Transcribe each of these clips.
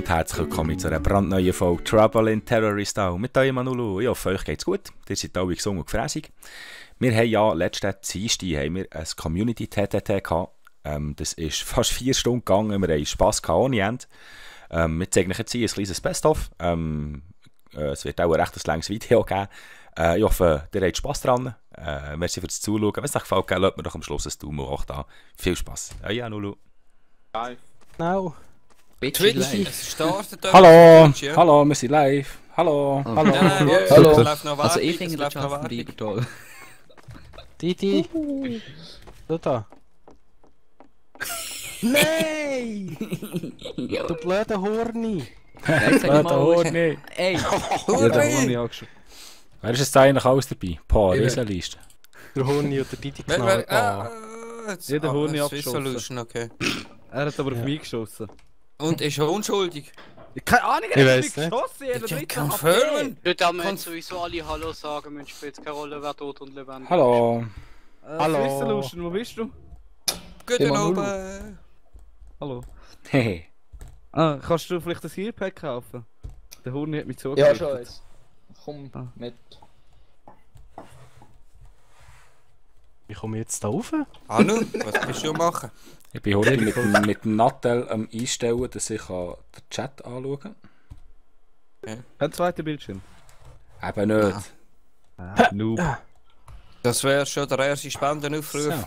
und herzlich willkommen zu einer brandneuen Folge Trouble in Terrorist Town mit euch Manulu. Ich hoffe, euch geht's gut. Ihr seid alle gesund und gefräßig. Wir haben ja letzten Dienstag ein Community-TTT gehabt. Das ist fast 4 Stunden gegangen. Wir haben Spass gehabt ohne Ende. Wir zeigen euch jetzt ein kleines Best-of. Es wird auch ein recht langes Video geben. Ich hoffe, ihr habt Spass dran. Merci fürs Zuschauen. Wenn es euch gefällt, lasst mir doch am Schluss ein Daumen hoch da. Viel Spass. Euer Manulu. Live. Genau. Twitch, es startet. Hallo, Twitch, ja. hallo, wir sind live. Hallo, hallo. Nein, Hallo. hallo. Es läuft noch Also Werbung, ich finde es den läuft noch Justin Werbung. Bieber toll. Didi. Du da. Nein! Du blöder Horni. Horni. Ey, Horni. Wer ist jetzt eigentlich alles dabei? Boah, Riesenliste. der Horni oder Didi Wer- knallt wer- an. Jeder Horni Swiss abgeschossen. Solution, okay. Er hat aber auf mich geschossen. Und ist er unschuldig? Keine Ahnung, Ich er hat weiss mich nicht. geschossen, jeder Ja, dritte confirmen. Nicht einmal Kannst- sowieso alle Hallo sagen, man spielt keine Rolle, wer tot und lebendig Hallo. Hallo. Hallo. Swiss Solution, wo bist du? Guten Manulu. Abend. Hallo. Hehe. Kannst du vielleicht das Healpack kaufen? Der Horni hat mich Ja, zugerichtet. schon eins. Komm mit. Wie komme ich jetzt da rauf? Hallo, was bist du am machen? Ich bin heute mit dem Nattel am Einstellen, dass ich den Chat anschauen kann. Ein zweiter Bildschirm. Eben nicht. Noob. Das wäre schon der erste Spendenaufruf. So.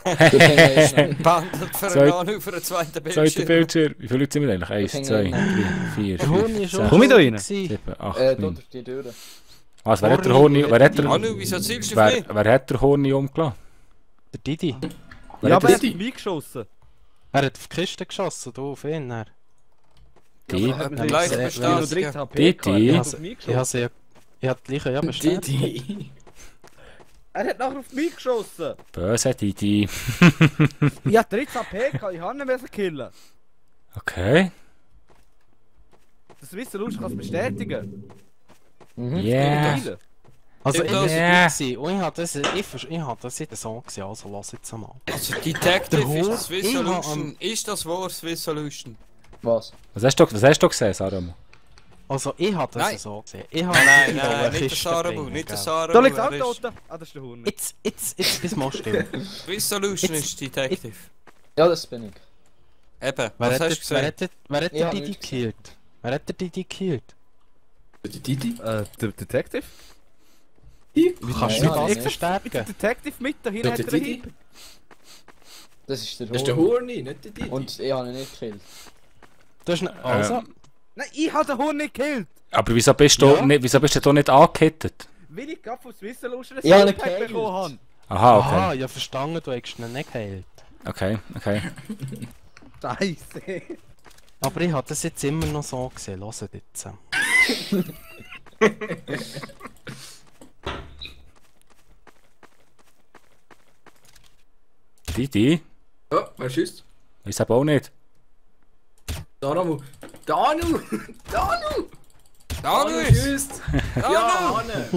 Spendet für Zweit- einen für einen zweiten Zweiter Bildschirm. Bildschirm. Wie viele Leute sind wir eigentlich? 1, Ich 2, hänge 3, 4, Der Horni 5, ist 6, Komm ich da rein? 7, 8, Da 9. durch die Türe. Was, wer hat der Horni, Hallo, wieso zielst du auf mich? wer hat der Horni umgelassen? Der Didi. Wer Ja, hat aber er das? hat auf mich geschossen. Er hat auf die Kiste geschossen, du auf ihn. Er. Die? Gleich Ja, bestätigen. Didi? Er hat auf mich Ich habe geschossen. sie ja gleich ja bestätigt. Er hat nachher auf mich geschossen. Böse Didi. Ich hatte 13 AP gehabt, ich kann ihn nicht killen. Okay. Das Swiss Solution kann es bestätigen. Yeah. Geil. Also ich Ja. war dabei gewesen und ich habe das nicht so gesehen, also lass jetzt mal. Also Detective Der Hund- ist Swiss ich habe Solution. Ist das wahr, Swiss Solution? Was? Was hast du gesehen, Saram? Also ich habe das Nein. so gesehen. Ich habe Nein, eine nicht der Kiste Sarabu, bringen, nicht der gell. Sarabu. Da liegt wer auch ist- tot. Ah, das ist der Horni. Jetzt bist mal still. Swiss Solution Jetzt- ist Detective. Ja, das bin ich. Eben, Wer was hat hast du gesehen? wer hat Ich der habe Didi nichts gekillt? Wer hat der Didi gekillt? Der Detective? Kannst du Ja, das nicht. Der bestätigen? Detective mit dahinter hat er einen Hieb. Das ist der Das ist der Horni. Horni, nicht der Didi. Und ich habe ihn nicht gekillt. Du hast also, Nein, ich habe den Horni gekillt. Aber wieso bist du Ja? nicht, wieso bist du nicht angehittet? Weil ich gerade von Swiss Solution ein Ich habe ihn Healpack gekillt. bekommen habe. Aha, aha, okay. ja verstanden, du hast ihn nicht geheilt. Okay. Scheiße. Aber ich habe das jetzt immer noch so gesehen, hört jetzt. Didi? Ja, wer schießt? Ich sag auch nicht. Danu! Danu! Danu! Danu ist! schießt! Danu! Ja, Hanne!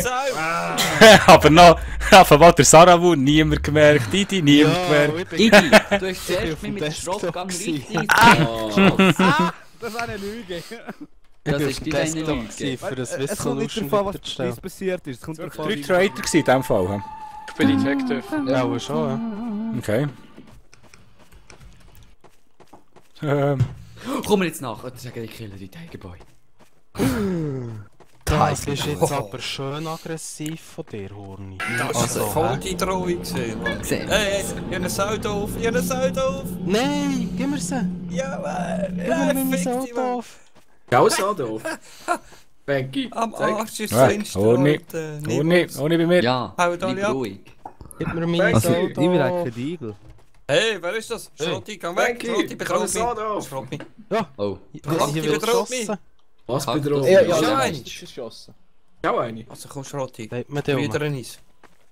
Sau! Aber noch, von Walter Sarawu, niemand gemerkt. Didi, niemand gemerkt. ich bin Didi, du hast bin zuerst auf mich dem mit dem Desktop Shotgun gewesen. richtig Ah, das war eine Lüge. Das auf ist dem die deine Desktop Lüge. gewesen, für das Swiss Es kommt nicht Solution davon, was weiterzustellen. passiert ist. Es kommt davon, Drei Trader gewesen in dem Fall. hm? Ich bin Detective. Ja, aber schon, ja. Okay. Komm mir jetzt nach, und sage ich kille die Tigerboy. Das ist jetzt aber schön aggressiv von dir, Horni. Das Also, war voll hä? die Drohung gesehen. Gesehen. Hey, ich habe einen Sau doof, ich habe einen Sau doof! Nein, gib mir sie! Ja, Mann! Gib Ja, mir meine fick so dich, Mann! doof! Gell, so doof. Becky, Am zeig. Arsch ist Ja, das Fenster, ohne- Alter. Ohne bei mir. Ja, Haut alle bleib ab. ruhig. Gib mir meine Also, so ich will eigentlich doof! kein Igel. Hey, wer ist das? Schrotti, komm weg! Becky, Schrotti, kann bedroht so mich! doof. Schrott mich! Oh, Hier wird bedroht geschossen. Was Halt bedroht? das- Ja, Ja, ja, Schau der eins. ist geschossen. Schau eine. Also komm Schrotti, Seht mir den Brüder um. uns.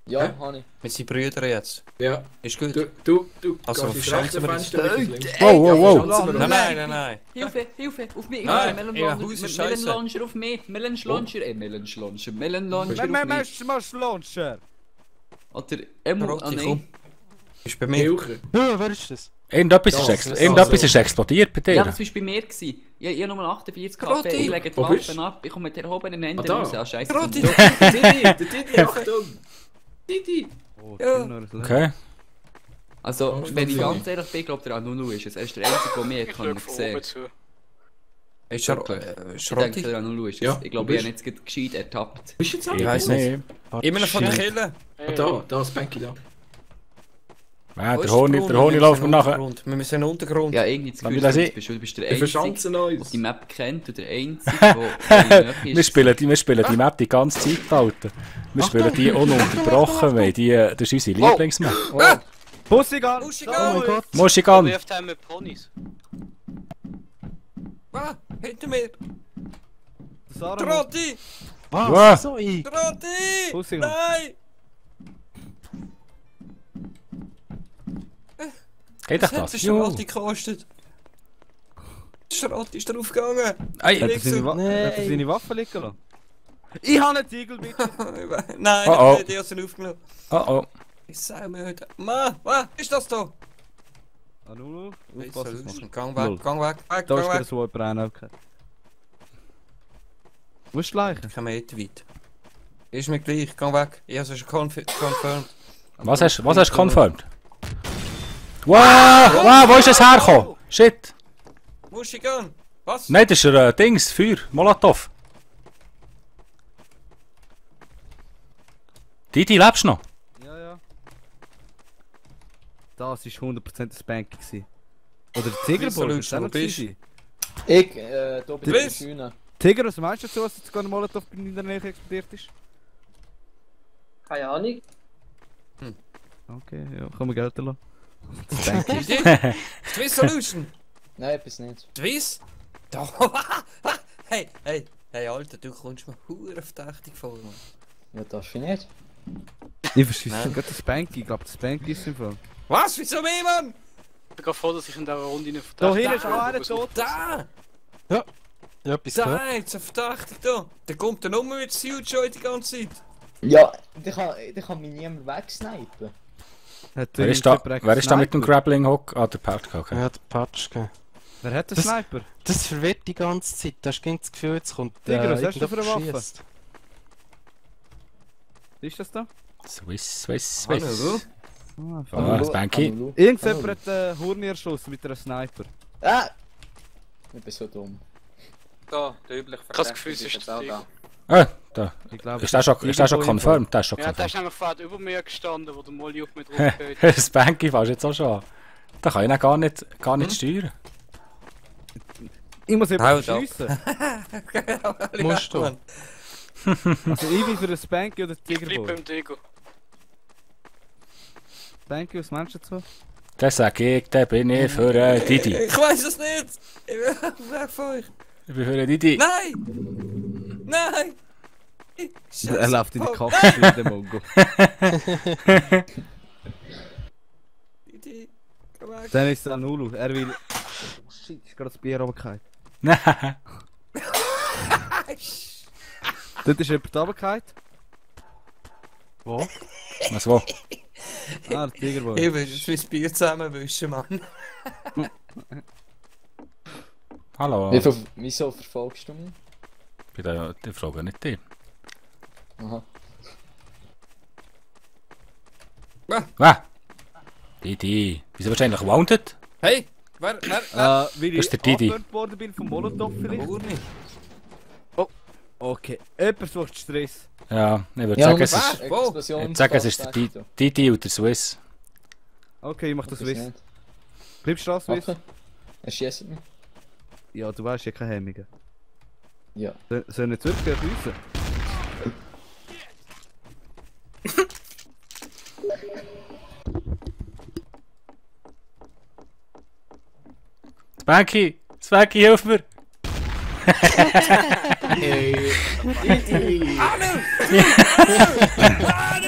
Ja, Hä? habe ich. Wir sind Brüder jetzt. Ja. Ist gut? Du Also, gehst ins verschanzen rechte wir Fenster uns. mit links. Wow. Nein. Hilfe, Hilfe, auf mich! Nein, Melon ja, Launcher, Haus ist Melon scheisse. Launcher auf mich! Melon Launcher, Melon Launcher, Melon Launcher auf mich! Mal Launcher. Oder, Emo, Schrotti, nein. komm. Ist bei mir. Hilke. Ja, wer ist das? Irgendetwas ist explodiert bei dir. Ja, das war bei mir. Ich habe nur 48 KP, ich lege die Wo bist Waffen ab, ich komme mit der erhobenen Ende da. raus. Ah, scheiße. Roti! Der Didi, Achtung! Didi! Oh, Ja. Okay. Also, wenn ich ganz ehrlich bin, glaube der Anulu ist es. Er ist der Einzige, der mich kann sehen. Ist Ich denke, Schrotti? der Anulu ist es. Ja, Ich glaube, wo ich habe bist jetzt gescheit ertappt. Bist du jetzt Ich an? weiß nicht. Immer noch von der Kille. Da, Spanky da. Ja, Wo der ist Honig, Grund? der Honig Wir läuft müssen mir nachher. Untergrund. Wir müssen in den Untergrund. Ja, irgendwie das Kann Gefühl, ich das du bist der Wir Einzige, verschanzen der uns. die Map kennt und der Einzige, der Wir spielen die Map die ganze Zeit, Alter. Wir spielen die ununterbrochen, weil das ist unsere Lieblingsmap. Bussigan! Buschigan! Oh mein Gott! Muschigan! Wirft er mit Ponys. Ah, hinter mir! Sarah! Troti! Wow. Was? So ich? Troti! Buschigan! Nein! Geht Was doch hat das? der Schrotti gekostet? Der Schrotti ist drauf gegangen! Ei. Hat er seine, Nein. hat er seine Waffe liegen lassen? Ich habe einen Ziegel, bitte! Nein, Oh, oh. die hat sie aufgenommen. Oh. Ich sag mir heute. Ma, was ist das da? Anulu, Gang aufpassen. weg, Null. gang weg, Da ist gang der weg. Swiper rein. Wo ist die Leiche? Kein Meter weit. Ist mir gleich, gang weg. Ich habe es schon confirmed. Was hast du confirmed? Wow, wo ist es hergekommen? Shit. Muschigan! Was? Nein, das ist ein Dings, Feuer, Molotow. Didi, lebst du noch? Ja, ja. Das war 100% ein Spanky gewesen. Oder der Tigerburg, ist auch noch gewesen. Ich, da bin ich Chris? Schöne. Tiger, was meinst du dazu, dass jetzt gerade ein Molotov in der Nähe explodiert ist? Keine Ahnung. Okay, ja, kann man Geld lassen. Spanky. Idee? Swiss Solution! Nein, etwas nicht. Swiss? Doch! Hey, Alter, du kommst mir hure verdächtig vor, Mann. Ja, das finde ich nicht. Ich verschieße Nein. gerade den Spanky. Ich glaube, der Spanky ist im Fall. Was? Wieso mehr, Mann? Ich bin froh, dass ich in dieser Runde nicht Da verdächtig hinten ist auch einer tot. Da! Ja, etwas gehört. Da, jetzt ein Verdächtig da! Der kommt dann um mit Suit schon die ganze Zeit. Ja, der kann mich niemand wegsnipen. Hat Wer ist da mit dem Sniper? Grappling Hook? Ah, der Pouch, okay. Ja, der Patsch, gell. Wer hat den Das- Sniper? Das verwirrt die ganze Zeit. Da hast du das Gefühl, jetzt kommt Tiger, was hast du für eine irgendjemand Waffe? schiesst. Ist das da? Swiss. Hallo? Ah, Ah, Spanky. Irgendjemand hat den Horn erschossen mit einem Sniper. Ah! Ich bin so dumm. Da, der übliche Verdächtige. Ich habe das Gefühl, es ist der Tiger. Ah, da. Ich glaube, Ist der schon confirmed? Der ist schon Ja, der ist confirmed. nämlich vorher über mir gestanden, wo der Molly auf mich drauf geht. Spanky fährst jetzt auch schon an. Da kann ich ihn gar nicht steuern. Ich muss Haut jemanden ab. schiessen. Musst du. Mann. Also ich bin für den Spanky oder den Ich bleib Tigerboy. beim Tiger. Spanky, was meinst du dazu? Das sag ich, der bin ich für Didi. Ich weiß es nicht! Ich bin weg von euch! Ich bin für Didi. Nein! Nein! Er läuft in die Kacke mit dem Mongo. Geh weg. Dann ist es Anulu. Er will... Oh shit, ist gerade das Bier runtergefallen. Nein. Dort ist jemand runtergefallen. Wo? Was wo? Ah, der Tigerboy. Ich will jetzt mein Bier zusammenwischen, Mann. Hallo. Wieso verfolgst du mich? Ich bin die Frage nicht die. Aha. Ah. Didi. Wieso wahrscheinlich wounded? Hey! Wer? Wie Das ist der ich Didi. angehört worden bin vom Molotov vielleicht. Wo nicht? Okay, jemand sucht Stress. Ja, ich würde Ja, sagen, es ist... Wo? Explosion. Ich würde sagen, es ist der Didi oder der Swiss. Okay, ich mach das Wiss. Wissen. Bleibst du das Wiss? Okay. Er schießt mich. Ja, du weißt ja keine Hemmungen. Ja. Sollen jetzt wirklich schiessen? Spanky, hilf mir!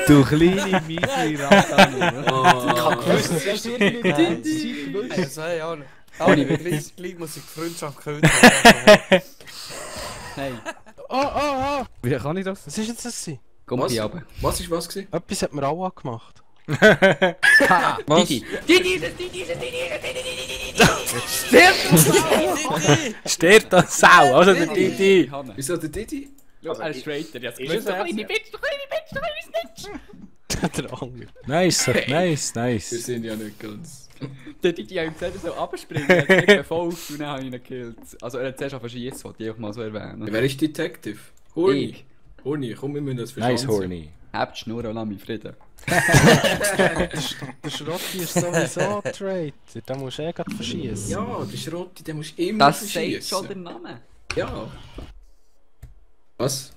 Du kleine miese Ratte. Also, hey, Arne. Arne, gleich muss ich die Freundschaft könnten. Hey, Oh! Wie kann ich das? Was ist jetzt das? komm Was? hier runter. Was ist was gewesen? Etwas hat mir auch angemacht. Was? Stirbt das Sau, also der Didi. Wieso der Didi? Er ist Traitor, jetzt Ist es das? Der Angel. Nice, nice, Wir nice. sind ja nicht ganz. Der Didi hat ihm gesagt, er soll abspringen, er hat nicht gefolgt und dann habe ich ihn gekillt. Also er hat zuerst auf verschießen, wollte ich auch mal so erwähnen. Wer ist Detective? Horny. Ich. Horny, komm, wir müssen das Nice, verschanzen. horny. Habt die Schnur und lass mich Frieden. Der Schrotti ist sowieso Traitor. Da musst du gerade verschießen. Ja, der Schrotti, den musst du immer Das sagt schon der verschießen. Name. Ja. Was?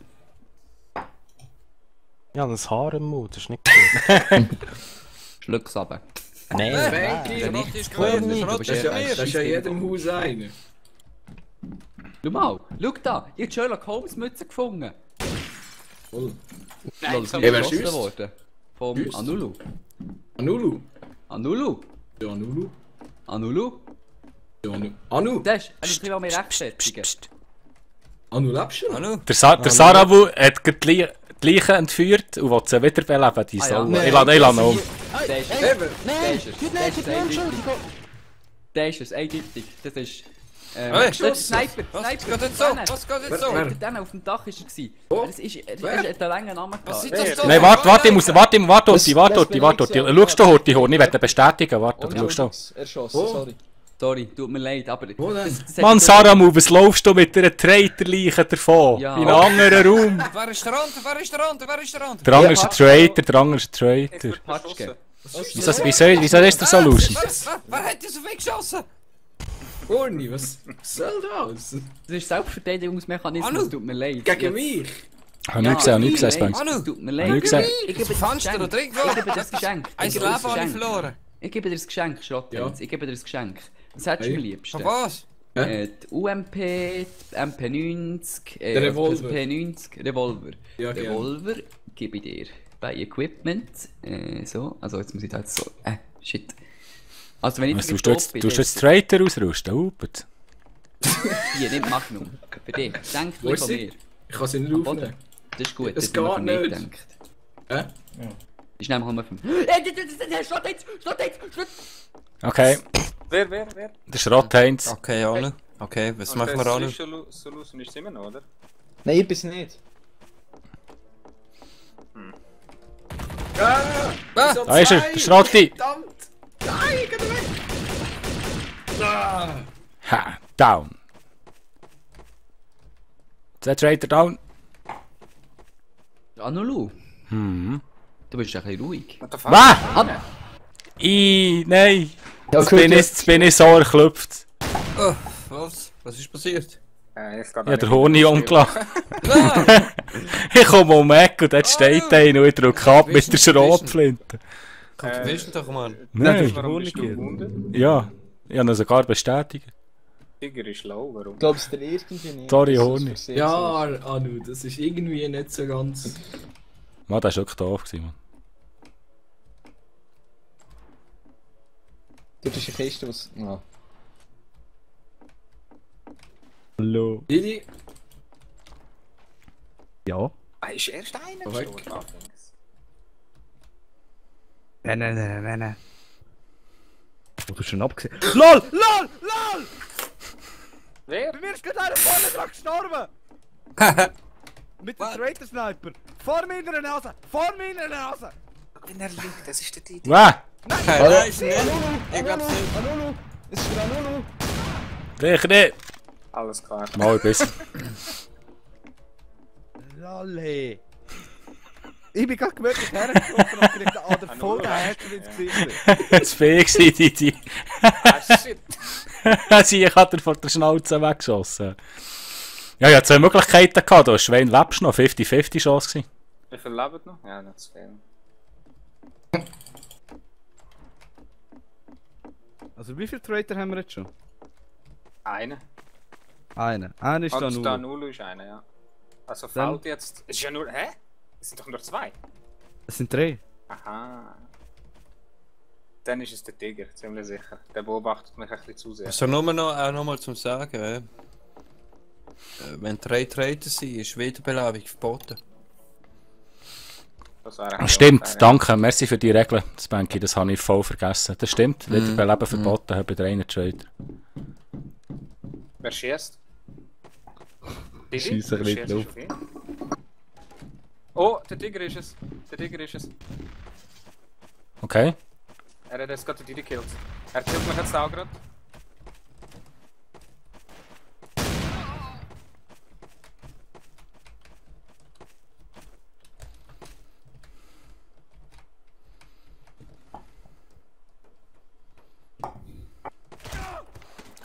Ich habe ein Haar im Mund, das ist nicht gut. Schluck's runter. Nein, Spanky, Der das Rot ist Komm gut, nicht. der Rot ist ist ja, mir. das ist ja in jedem Haus einer. Schau mal, schau da, ich habe Sherlock Holmes Mütze gefunden. Voll. Nein, Lol, das sind wer geschlossen schießt? worden. Vom Schießt? Anulu. Anulu. Anulu. Ja, Anulu. Anulu. Ja, Anu. Das ist ein bisschen mehr rechtfertigen. Anu, lebst du noch? Hallo? Der Sarabu hat gerade die Leiche entführt und will sie wiederbeleben, die Ah, Sau. ja. Ich lade noch um. Der ist es. Eben. Der ist es. Der ist es eindeutig. Der ist es eindeutig. Das ist... Hey, das ist Sniper. Was Sniper. geht jetzt so? Was geht jetzt so? Wer? Der auf dem Dach ist er gewesen. Wo? Er Wer? hat einen langen Namen Was gehabt. ist das so? Nein, warte, Horti. Schaust du Horti, Horti? Ich werde bestätigen, warte, du schaust du. Erschossen, Oh. sorry. Sorry, tut mir leid, aber... Wo denn? das Mann, hat- Saramu, was laufst du mit einer Traitor-Leiche davon? Ja. In einem anderen Raum. Wer ist der andere? Wer ist der andere? Wer ist der andere? Der andere ist ein Traitor, der andere ist ein Traitor. Patschke. Wieso ist der Solution? Wer hat das auf mich geschossen? Horny, was soll das? Das ist Selbstverteidigungsmechanismus, Anu. tut mir leid. Gegen mich? Habe ich nicht gesehen, tut mir leid. Spanks. Anu. Tut mir Hab leid. ich gesehen. Ich gebe dir das Fenster Geschenk. oder irgendwo? Ich gebe dir das Geschenk. Ein Ich gebe dir das Leben habe ich Geschenk. verloren. Ich gebe dir das Geschenk, Schrottens. Ich gebe dir das Geschenk. Was hättest du Hey. am liebsten? Von was? Die UMP, die MP90, Der Revolver. das P90, Revolver. Ja, gerne. Revolver gebe ich dir bei Equipment. So, also jetzt muss ich da jetzt so. Shit. Also wenn ich Was, jetzt du jetzt Traitor ausrüsten? Hupert. hier, nimm Magnum. Für dich. Denk Wo nicht ist von sie? mir. Ich kann sie nicht Boden. aufnehmen. Das ist gut, Es das haben wir geht von mir nicht. gedacht. Hä? Ich nehme mal fünf. Schrott! Okay, Wer? der Schrott Heinz. Okay, Anu. Okay, was machen wir, Anu? Solution ist immer noch, oder? Nein, ich bin's nicht. Wieso Da ist er, zwei? der Schrotti. Verdammt! Nein, geh weg! Ah. Ha, down. Der Traitor down. Anulu, Hm. du bist ein bisschen ruhig. What the fuck? Was? Nein. Jetzt bin ich so erklüpft. Oh, was? Was ist passiert? Ja, der Honig umgelassen. Ich komme um die Ecke und dort steht einer und ich drücke ab mit der Schrotflinte. Komm, wissen doch, Mann. Nein. Warum bist du gewundet? Ja, ich habe ihn sogar bestätigt. Tiger ist low, warum? Ich glaube, es der irgendwie nicht. Sorry, dass es Honig. versehen Ja, ist. Anu, das ist irgendwie nicht so ganz... Mann, das war wirklich doof, Mann. Du bist eine Kiste, was... Ja. Hallo. Didi? Ja? Ah, ist erst einer Weg. gestorben? Ah, thanks. Nein. Oh, du hast schon abgesehen. LOL! LOL! LOL! Wer? Bei mir ist gerade einer vorne dran gestorben! Mit dem Was? Traitor Sniper! Vor meiner Nase! Vor meiner Nase! Wenn er liegt, das ist der Titel. Was? Nein, ist nicht. Ich glaub's nicht. Anulu! Es ist der Anulu! Ich nicht. Alles klar. Mal besser. LOL, hey! Ich bin gerade gemütlich hergekommen und krieg an der voll den Herzen ins Gesicht. Das war die. Ah, shit. Sie hat er von der Schnauze weggeschossen. Ja, ich hatte zwei Möglichkeiten gehabt. Da ist Schwein, lebst du noch? 50-50 Chance gewesen. Wie viel leben noch? Ja, nicht zu viel. Also wie viele Traitor haben wir jetzt schon? Einer. Einer. Einer ist da Und nur. Danulu ist einer, ja. Also Dann- fällt jetzt... Es ist ja nur... Hä? Es sind doch nur zwei. Es sind 3. Aha. Dann ist es der Tiger, ziemlich sicher. Der beobachtet mich ein bisschen zu sehr. Also nur noch, auch nochmal zum Sagen, wenn 3 Traitor sind, ist Wiederbelebung verboten. Das wäre Stimmt, danke, merci für die Regeln, Spanky, das habe ich voll vergessen. Das stimmt, Wiederbeleben verboten haben bei der einen Trader. Wer schießt? Schieß ein bisschen drauf. Oh, der Tiger ist es. Der Tiger ist es. Okay. Er hat jetzt gerade den Tiger gekillt. Er killt mich jetzt auch gerade.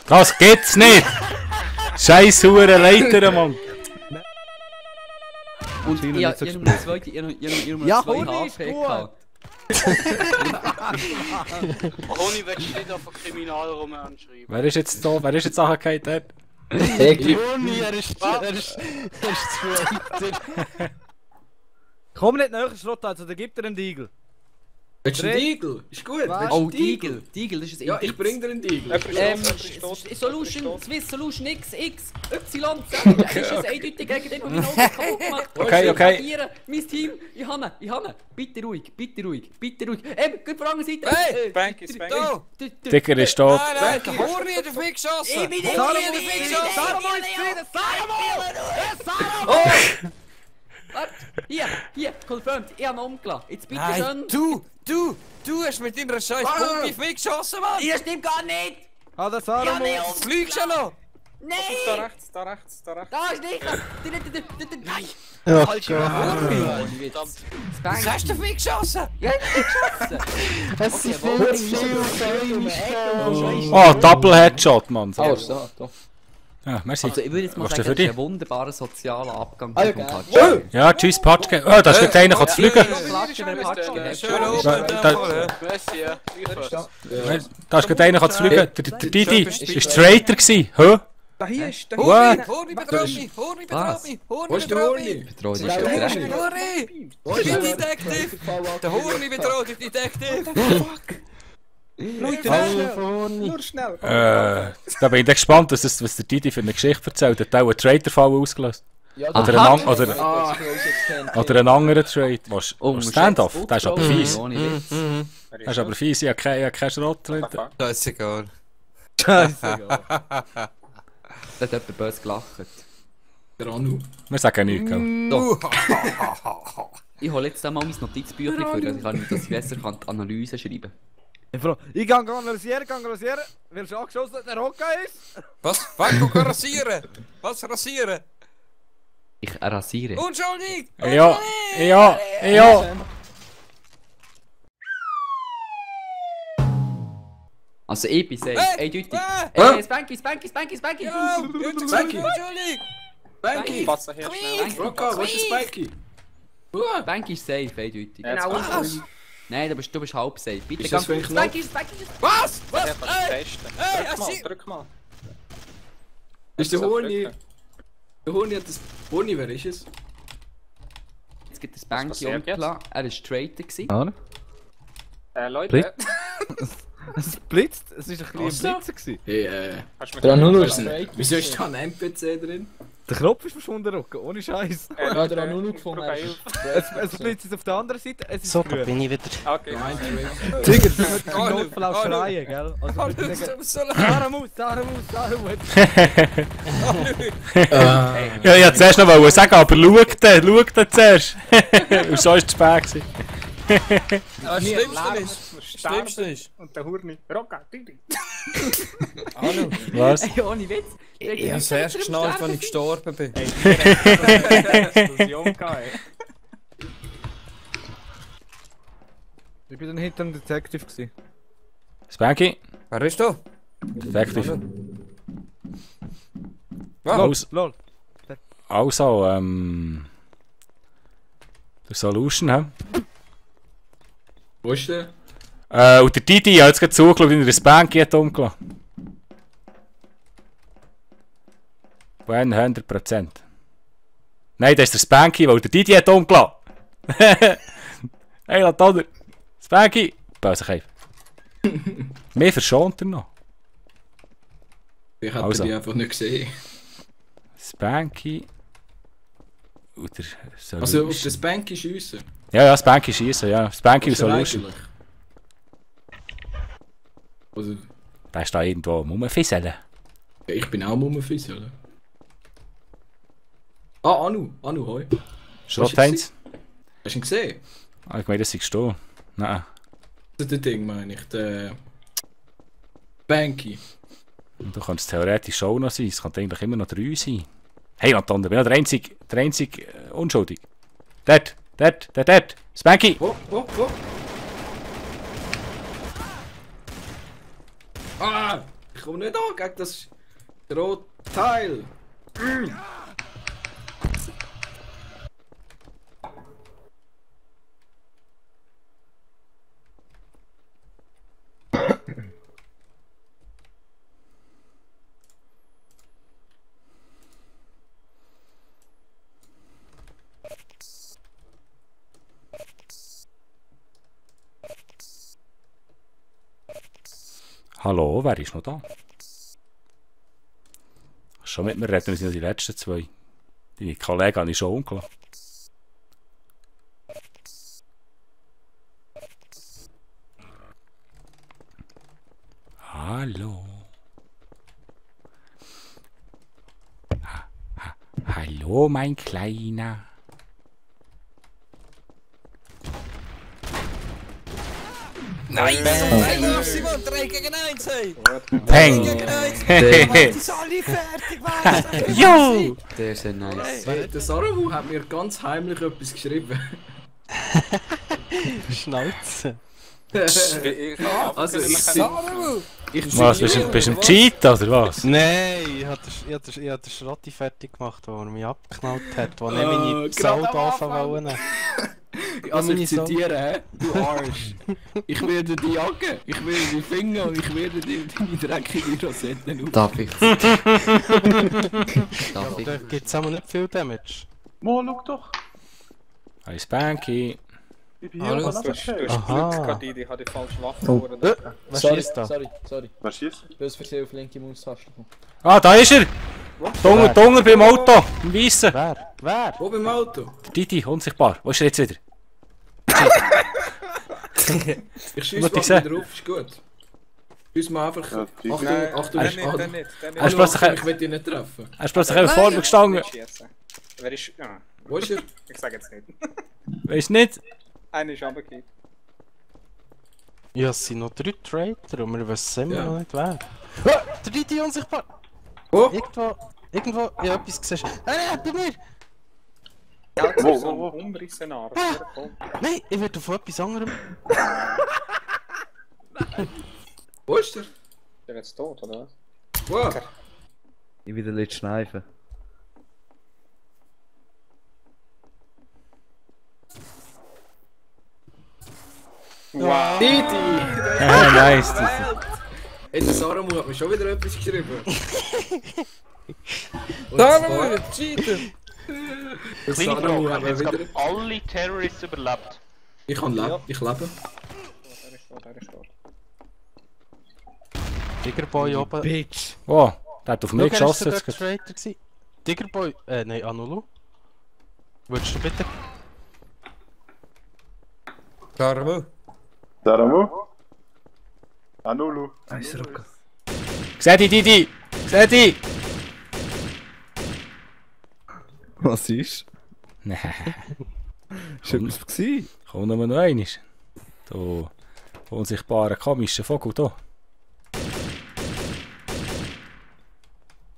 Das gibt's nicht! Scheiß hure Leiter, Mann! Und ich habe nur zwei Huni ist HP gut. gehabt. Ohne willst du nicht auf einen Kriminalroman schreiben. Wer ist jetzt da? Wer ist jetzt angekommen dort? Juni, er ist Traitor. Komm nicht näher, Schrott, also da gibt er einen Deagle. Willst du einen Deagle? Ist gut. Was? Willst du Oh, einen Deagle. Deagle, das ist ein Ja, ich Indiz. bring dir einen Deagle. Solution, Swiss Solution X, Y, Z. Das ist ein eindeutig gegen den, der mein Auto kaputt gemacht. Okay. Reagieren. Mein Team, ich habe ihn. Bitte ruhig. Gut von der anderen Seite. Hey, Spanky. Digger ist tot. Nein, der Horni hat auf mich geschossen! Ich bin Der Horni hat auf mich geschossen! Warte, hier, confirmed. Ich habe ihn umgelassen. Jetzt bitte Nein, schön. du hast mit deiner scheiß Pumpe auf mich geschossen, Mann! Ihr stimmt gar nicht. Ah, das Saramon! Das lügst du noch! Nein. Da rechts. Da ist nicht. Nein. Oh Horni. Was hast du auf mich geschossen? Ja, ich hab nicht geschossen. Es ist viel zu viel. Oh, Double Headshot, Mann. Ah, ist da. Ja, merci. Also ich würde jetzt mal Machst du sagen, für das ist dich? ein wunderbarer sozialer Abgang Ah, ja, vom gerne. Patsch. Ja, tschüss, Patschke. Oh, da ist gerade einer zu fliegen. Klatschen, wer Patschke hat. Schön oben, Merci, ja. Da ist gerade einer zu fliegen. Der Didi ist Traitor gewesen. Hä? Da hier ist, Horni bedroht mich! Horni bedroht mich! Wo Horni ist der bedroht Horni? mich! Betreu dich Ja, doch ja, recht. ja. Horni! Wo ist Ich bin der? Detective! Der Horni bedroht dich, Detective! Nur schnell. Da bin ich dann gespannt, was der Didi für eine Geschichte erzählt. Hat auch einen Traitor-Fall ausgelöst. Ja, Oder einen, oder oder einen anderen Trade. Was? Oh, Stand-off? Der ist aber fies. Ohne Witz. Der ist aber fies. Ich habe keinen Schrott drin. Scheißegal. Da hat jemand böse gelacht. Der Anu. Wir sagen nichts, gell? Ich hole jetzt mal mein Notizbüchlein für, dass ich besser die Analyse schreiben kann. Ich kann analysieren. Willst du angeschossen, dass der Rocker ist? Was? Was? Du kannst rasieren! Was rasieren? Ich rasiere. Unschuldig! Ja. Also ich bin safe, eindeutig. Spanky! Ja! Unschuldig! Spanky! Fass hier schnell. Rocco, wo ist der Spanky? Spanky ist safe, eindeutig. Genau. Was? Nein, du bist halb safe. Bitte Ist das für ein Knopf? Spanky! Was? Was? Testen. Hey, Drück mal. Ist der So Horni? drücken. Der Horni hat das... Horni, wer ist es? Jetzt gibt es Spanky passiert umgelassen. Er war Traitor gewesen. Leute, Es blitzt, es war ein bisschen ein Blitzer. Hey, hast du mich Der Anu gehört? ist wieso ist da ein NPC drin? Der Knopf ist verschwunden, Rocker, ohne Scheiß. Ja, der Anu gefunden. Es blitzt jetzt auf der anderen Seite, es ist So, da grün. bin ich wieder. Okay. Tiger, du musst im Notfall auch schreien, gell? Also Hallo, bitte sagen, soll Saramus! Ja, ich wollte zuerst noch sagen, aber schau den zuerst. Und so war es spät gewesen. Das Schlimmste ist. Und der Hurni. Rocca, Didi. Was? Ey, ohne Witz. Ich hab's erst geschnallt, als ich gestorben bin. Explosion gehabt, ey. Ich bin dann hinter dem Detective gewesen. Spanky? Wer bist du? Detective. Was? Lol. Also, der Solution, hä? Wo ist der? Und der Didi hat jetzt gerade zugeschaut, wie er das Spanky hat umgelassen. 100%. Nein, das ist der Spanky, weil der Didi hat umgelassen. Hey, lass da. Spanky! Böse Keif. Mehr verschont er noch. Ich hab Also. die einfach nicht gesehen. Spanky. Und der Also auf den Spanky schiessen. Ja, Spanky schießen, ja. Spanky so lustig. Also, Der ist da irgendwo rumfisseln. ja, ich bin auch rumfisseln. Ah, Anu, hoi. Schrott eins. Hast du ihn gesehen? Ah, ich meine, das ist gestohlen. Nein. Das ist das Ding, meine ich. Der Banky. Und du kannst theoretisch auch noch sein. Es kann eigentlich immer noch 3 sein. Hey, Anton, ich bin ja der einzige Unschuldig. Dort. Spanky! Wo? Ah! Ich komme nicht an gegen das rote Teil. Hallo, wer ist noch da? Schon mit mir reden, wir sind ja die letzten 2. Deine Kollegen habe ich schon umgelassen. Hallo. Hallo, mein Kleiner. Nein, nein, Simon, 3 gegen 1, hey! Peng! 3 gegen 1, die sind alle fertig, was? Jo! Der ist sehr nice. Der Sarawu hat mir ganz heimlich etwas geschrieben. Schnauze. Also, Sarawu! Was, bist du ein Cheat oder was? Nein, ich hab den Schrotti fertig gemacht, wo er mich abgeknallt hat, wo er meine Pseudo anfangen. Also ich zitiere, hä? Du Arsch. Ich werde die Jacke, ich werde die Finger und ich werde deine dreckige Rosette auf. Darf ich? Da gibt's aber nicht viel Damage. Mo, schau doch. Hey Spanky. Ich bin hier Hallo, oben. Du hast Glück gehabt, ich habe die falsche Waffe Oh. verloren. Was Sorry, schießt da? sorry. Was schießt? Du hast versehen auf linke Maustaste gekommen. Ah, da ist er! Dunger beim Auto, im Weissen. Wer? Wo beim Auto? Der Didi, unsichtbar. Wo ist er jetzt wieder? Ich schieße Muss ich mal sehen? wieder auf, ist gut. Schieß mal einfach. Ja, die- Achtung, Nein, Achtung, dann nicht, Achtung. dann nicht. Er ist plötzlich- Ich will dich nicht treffen. Er ist plötzlich einfach vor mir gestanden. Nicht schießen. Wer ist... Ja, Wo ist er? ich sag jetzt nicht. Weißt nicht? Einer ist runtergefallen. Ja, es sind noch 3 Traitor und wir wissen immer Ja. noch nicht wer. Der Didi unsichtbar! Wo? Irgendwo, ich hab etwas gesehen. Bei mir! Ja, das Wo, ist so wo, ein Umrissenarm. Nein, ich werde von etwas anderem. Wo ist er? Der wird jetzt tot, oder was? Wo? Ich wieder nicht schneifen. Wow! Didi! Ja, nice. Hey, der Saramu hat mir schon wieder etwas geschrieben. Sarawu, Cheater! Der Kleine Saramu Frage, hat haben mir jetzt wieder... gerade alle Terrorists überlebt? Ich kann leben, ich lebe. Er ist tot. Tigerboy oben. Bitch! Oh, der hat auf mich Schau, er ist geschossen. sogar Jetzt geht- Traitor gewesen. Tigerboy, nein, Anulu. Würdest du bitte? Sarawu! Saramu? Anulu. Eins Rucker. Seh die, Didi! Seh die! Was ist? Nein, Ist etwas gewesen? komm nur noch einmal. Du unsichtbarer komischer Vogel da.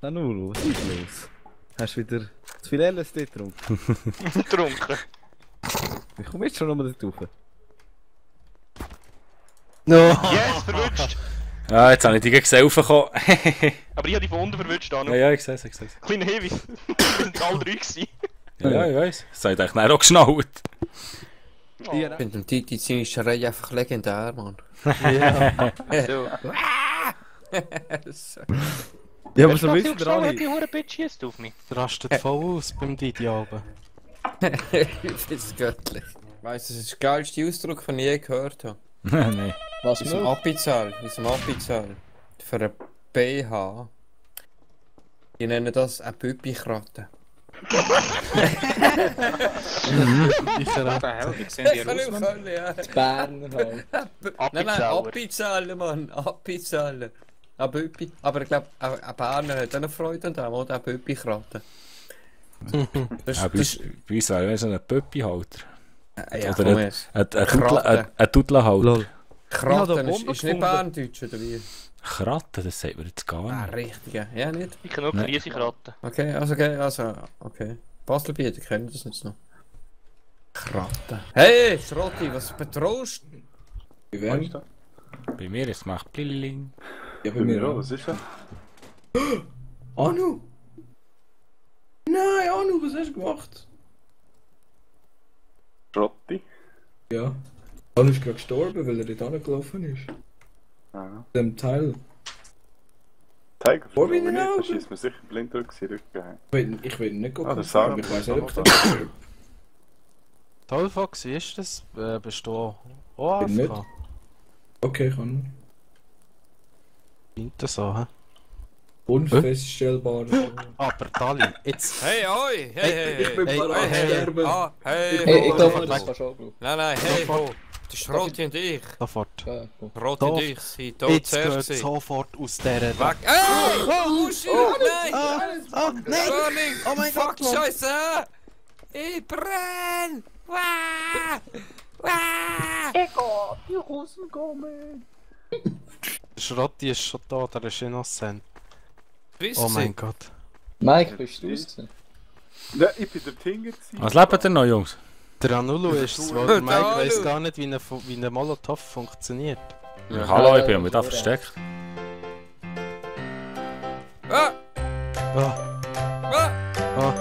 Anulu, was ist los? Hast du wieder zu viel LSD getrunken? Getrunken. Ich komme jetzt schon nochmal dort rauf. Yes, verwünscht! Ja, jetzt habe ich dich gesehen raufgekommen. Aber ich habe dich von unten verwünscht, Anu. Ja, ich sehe es. Kleiner Hinweis. Wir sind alle 3 gewesen. Ja, ich weiss. Das habe ich eigentlich auch geschnallt. Oh. Ich finde den Titi seine Schrei einfach legendär, Mann. So. Ja, aber Hast du so noch wissen wir zugeschaut, alle. die hure Bitch schießt auf mich? Rastet voll aus beim Didi oben. Ich find's göttlich. Weißt du, das ist der geilste Ausdruck, den ich je gehört habe. Nein. Was Aus dem Apizell. Für ein BH. Die nennen das eine Büppikratte. Sicher. Hell, wie sehen die Ich kann aus, nicht Mann? können, ja. Die Berner halt. Nein, Appizahlen, Mann. Appizahlen. Aber ich glaube, ein Berner hat auch eine Freude an dem, oder? Ein Pöppi-Kraten. Bei uns wäre so ein Pöppi-Halter. Ja, Oder ein Tudelhalter. Kraten ist nicht Berndeutsch, oder wie? Kratten, das sagt man jetzt gar Ah, nicht. richtig, ja nicht? Ich kann nur Grießigraten. Okay. Baselbieten kennen das nicht noch. Kratten. Hey, Schrotti, was betraust du? Wie wär's? Bei mir ist es macht Blilling. Ja, bei mir auch. Was ist das? Anu! Nein, Anu, was hast du gemacht? Schrotti? Ja. Anu ist gerade gestorben, weil er dort angelaufen ist. Ja. Dem Teil. Tiger Vor meinen nicht, da Augen. schießt mir sicher blind durch den Rücken. Ich will nicht gucken, das sagen ich weiß wir. nicht, ob der gestorben Toll, Fox, wie ist das? Bist du auch Bin nicht. AFK? Okay, kann. Klingt das so, hä? Unfeststellbar. Aber Dali, jetzt... Hey, oi! Hey, Ich bin bereit zu sterben. Hey, Hey, ich glaube, Sofort das weg. kannst du auch brauchen. Nein, hey, ho! Das ist Rotti und ich. Sofort. Ja, gut. Rotti und ich sind tot Jetzt zuerst geht gewesen. sofort aus dieser... Weg! Hey! Oh, Uschi! Nein! Nein! Warning! Oh mein Fuck, Gott, Mann. Scheiße! Ich brenn! Wah! Wah! Der Schrotti ist schon da, der ist innocent. Wisst Oh ihr? mein Gott. Mike, bist du draußen? Nein, ich bin der Tinger. Was lebt ihr noch, Jungs? Der Anulu ist es, weil der Mike weiss gar nicht, wie ein Molotov funktioniert. Ja, hallo, ich bin mit da versteckt. Ah! Ah, Ah! ah.